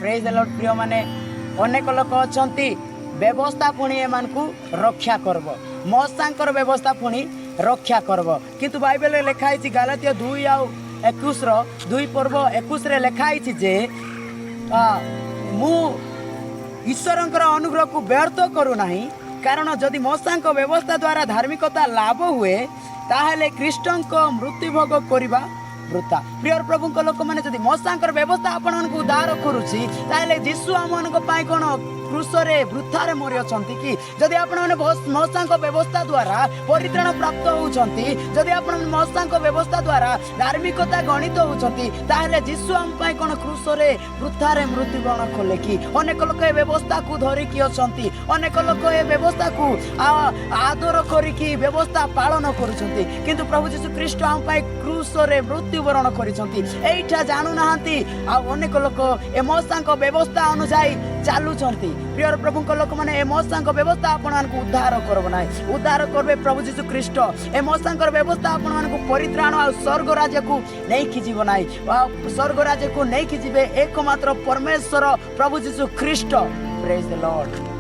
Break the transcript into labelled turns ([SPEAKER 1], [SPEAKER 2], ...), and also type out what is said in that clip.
[SPEAKER 1] Praise the Lord. ପ୍ରିୟମାନେ, ଅନେକ ଲୋକ ଅଛନ୍ତି, ବ୍ୟବସ୍ଥା ପୁଣି ଏମାନଙ୍କୁ ରକ୍ଷା କରିବ, ମୋଶାଙ୍କର ବ୍ୟବସ୍ଥା ପୁଣି ରକ୍ଷା କରିବ। କିନ୍ତୁ ବାଇବେଲରେ ଲେଖା ହେଇଛି, ଗାଲାତୀୟ 2 ଆଉ 21ର, 2 ପର୍ବ 21ରେ ଲେଖା ହେଇଛି ଯେ ମୁଁ ଈଶ୍ୱରଙ୍କର ଅନୁଗ୍ରହକୁ ବ୍ୟର୍ଥ କରୁନାହିଁ, କାରଣ ଯଦି ମୋଶାଙ୍କ ବ୍ୟବସ୍ଥା ଦ୍ୱାରା ଧାର୍ମିକତା ଲାଭ ହୁଏ, ତାହେଲେ ଖ୍ରୀଷ୍ଟଙ୍କ ମୃତ୍ୟୁଭୋଗ କରିବା ବୃଥା। ପ୍ରିୟ ପ୍ରଭୁଙ୍କ ଲୋକମାନେ, ଯଦି ମୋଶାଙ୍କର ବ୍ୟବସ୍ଥା ଆପଣମାନଙ୍କୁ ଉଦ୍ଧାର କରୁଛି, ତାହେଲେ ଯୀଶୁ ଆମମାନଙ୍କ ପାଇଁ କ'ଣ କ୍ରୁଶରେ ବୃଥାରେ ମରି ଅଛନ୍ତି କି? ଯଦି ଆପଣମାନେ ମୋଶାଙ୍କ ବ୍ୟବସ୍ଥା ଦ୍ୱାରା ପରିତ୍ରାଣ ପ୍ରାପ୍ତ ହେଉଛନ୍ତି, ଯଦି ଆପଣ ମୋଶାଙ୍କ ବ୍ୟବସ୍ଥା ଦ୍ୱାରା ଧାର୍ମିକତା ଗଣିତ ହେଉଛନ୍ତି, ତାହେଲେ ଯୀଶୁ ଆମ ପାଇଁ କ'ଣ କ୍ରୁଶରେ ବୃଥାରେ ମୃତ୍ୟୁବରଣ କଲେ କି? ଅନେକ ଲୋକ ଏ ବ୍ୟବସ୍ଥାକୁ ଧରିକି ଅଛନ୍ତି। ଅନେକ ଲୋକ ଏ ବ୍ୟବସ୍ଥାକୁ ଆଦର କରିକି ବ୍ୟବସ୍ଥା ପାଳନ କରୁଛନ୍ତି। କିନ୍ତୁ ପ୍ରଭୁ ଯୀଶୁ ଖ୍ରୀଷ୍ଟ ଆମ ପାଇଁ କ୍ରୁଶରେ ମୃତ୍ୟୁବରଣ କରିଛନ୍ତି, ଏଇଟା ଜାଣୁନାହାନ୍ତି। ଆଉ ଅନେକ ଲୋକ ଏ ମୋଶାଙ୍କ ବ୍ୟବସ୍ଥା ଅନୁଯାୟୀ ଚାଲୁଛନ୍ତି। ପ୍ରିୟ ପ୍ରଭୁଙ୍କ ଲୋକମାନେ, ଏ ମୋଶାଙ୍କ ବ୍ୟବସ୍ଥା ଆପଣମାନଙ୍କୁ ଉଦ୍ଧାର କରିବ ନାହିଁ। ଉଦ୍ଧାର କରିବେ ପ୍ରଭୁ ଯୀଶୁ ଖ୍ରୀଷ୍ଟ। ଏ ମୋଶାଙ୍କର ବ୍ୟବସ୍ଥା ଆପଣମାନଙ୍କୁ ପରିତ୍ରାଣ ଆଉ ସ୍ୱର୍ଗ ରାଜ୍ୟକୁ ନେଇକି ଯିବ ନାହିଁ। ଆଉ ସ୍ୱର୍ଗ ରାଜ୍ୟକୁ ନେଇକି ଯିବେ ଏକମାତ୍ର ପରମେଶ୍ୱର ପ୍ରଭୁ ଯୀଶୁ ଖ୍ରୀଷ୍ଟ। Praise the Lord.